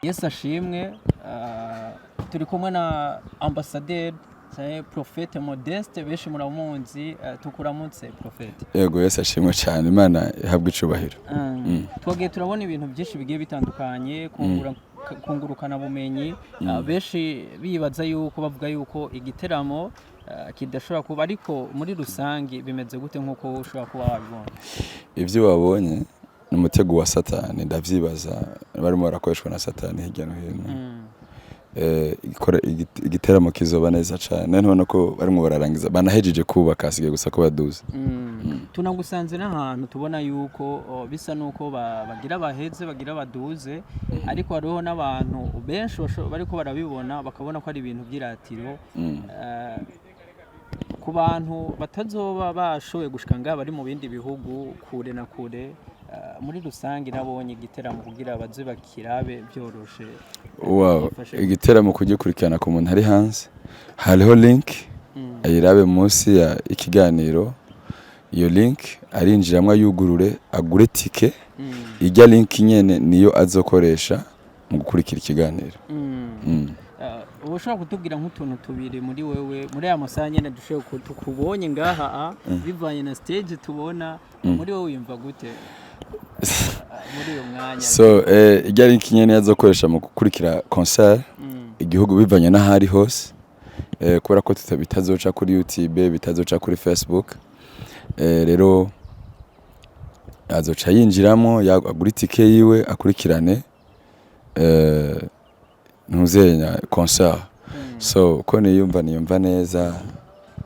Yesu ashimwe. Turi kumwe na ambasaderi canke Prophète Modeste, benshi muramuzi. Tukuramutse, Prophète. Yego, Yesu ashimwe cyane, Imana ihabwe icubahiro. Twagiye turabona ibintu byinshi bigiye bitandukanye kungurukana bumenyi. Benshi bibaza yuko bavuga yuko igiteramo kidashobora kuba, ariko muri rusange bimeze gute nk'uko ushobora kuba wabibona? Ibyo wabonye ni umutego wa Satani, ndavyibaza barimo barakoreshwa na Satani hirya no hino. Igiteramo kizoba neza cyane, ntubona ko barimo bararangiza, banahejeje kubaka, hasigaye gusa ko baduza. Tunagusanze n'ahantu tubona yuko bisa nuko bagira baheze, bagira baduze, ariko hariho n'abantu benshi bariko barabibona bakabona ko ari ibintu by'iratiro. Ku bantu batazoba bashoboye gushika ngaha, bari mu bindi bihugu kure na kure, muri rusange nabonye igiteramo kugira baze bakirabe byoroshe. Wow. Gifashe. Igiteramo kugikurikirana ku muntu ari hanze, hariho link, ayirabe munsi ya ikiganiro. Iyo link arinjiramo, ayugurure, agure tike. Ijya link nyene niyo azokoresha mu gukurikira ikiganiro. Uba ushobora kutubwira nk'utuntu tubiri muri wewe muri aya masaha nyene dushoboye tukubonye ngaha, bivanye na stage tubona, muri wowe wiyumva gute muri uyu mwanya? So ijya link nyene azokoresha mu gukurikira concert, igihugu bivanye n'ahari hose, kubera ko bitazoca kuri YouTube, bitazoca kuri Facebook, rero azoca yinjiramo, agura itike yiwe, akurikirane ntuzenya concert. So uko niyumva, niyumva neza,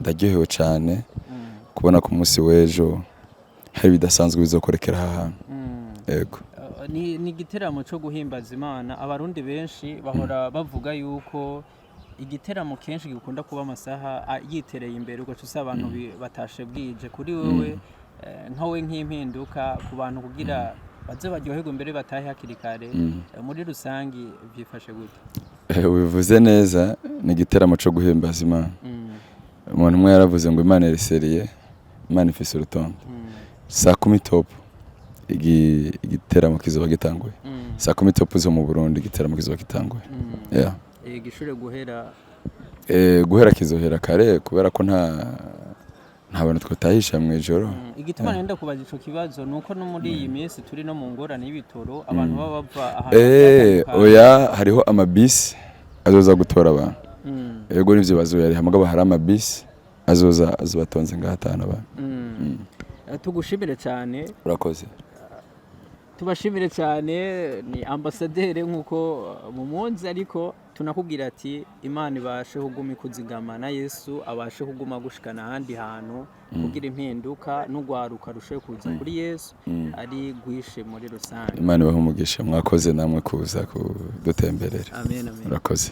ndaryohewe cyane kubona ku munsi w'ejo hari ibidasanzwe bizokorekera aha hantu. Yego. Ni igiteramo cyo guhimbaza Imana. Abarundi benshi bahora bavuga yuko igiteramo kenshi gikunda kuba amasaha yitereye imbere, ugaca usaba abantu batashe bwije. Kuri wewe, nkawe nk'impinduka ku bantu kugira baze baryoherwe mbere batahe hakiri kare, muri rusangi byifashe gute? Ubivuze neza, ni igiteramo cyo guhimbaza Imana. Umuntu umwe yaravuze ngo Imana iri sérieux, Imana ifise urutonde. Saa 10 top igiteramo kizoba gitanguye. Saa 10 top zo mu Burundi igiteramo kizoba gitanguye. Yeah. Gishure guhera? Guhera kizohera kare, kubera ko nta bantu twotahisha mu ijoro. Igituma nenda kubaza ico kibazo nuko no muri iyi minsi turi no mu ngorane y'ibitoro, abantu baba bava ahantu hatandukanye. Oya, hariho amabisi azoza gutora abantu. Yego, nivyo, bazoyariha, mugabo hari amabisi azoza azobatonze ngaho atahana abantu. Tugushimire cyane. Urakoze. Tubashimire cyane. Ni ambasaderi nk'uko mumunzi, ariko tunakubwira ati Imana ibashe kuguma ikuzigama na Yesu abashe kuguma gushikana ahandi hantu kugira impinduka n'ugwaruka rushe kuza kuri Yesu ari gwishe muri rusange. Imana ibahe umugisha, mwakoze namwe kuza kudutemberera. Amen, amen. Urakoze.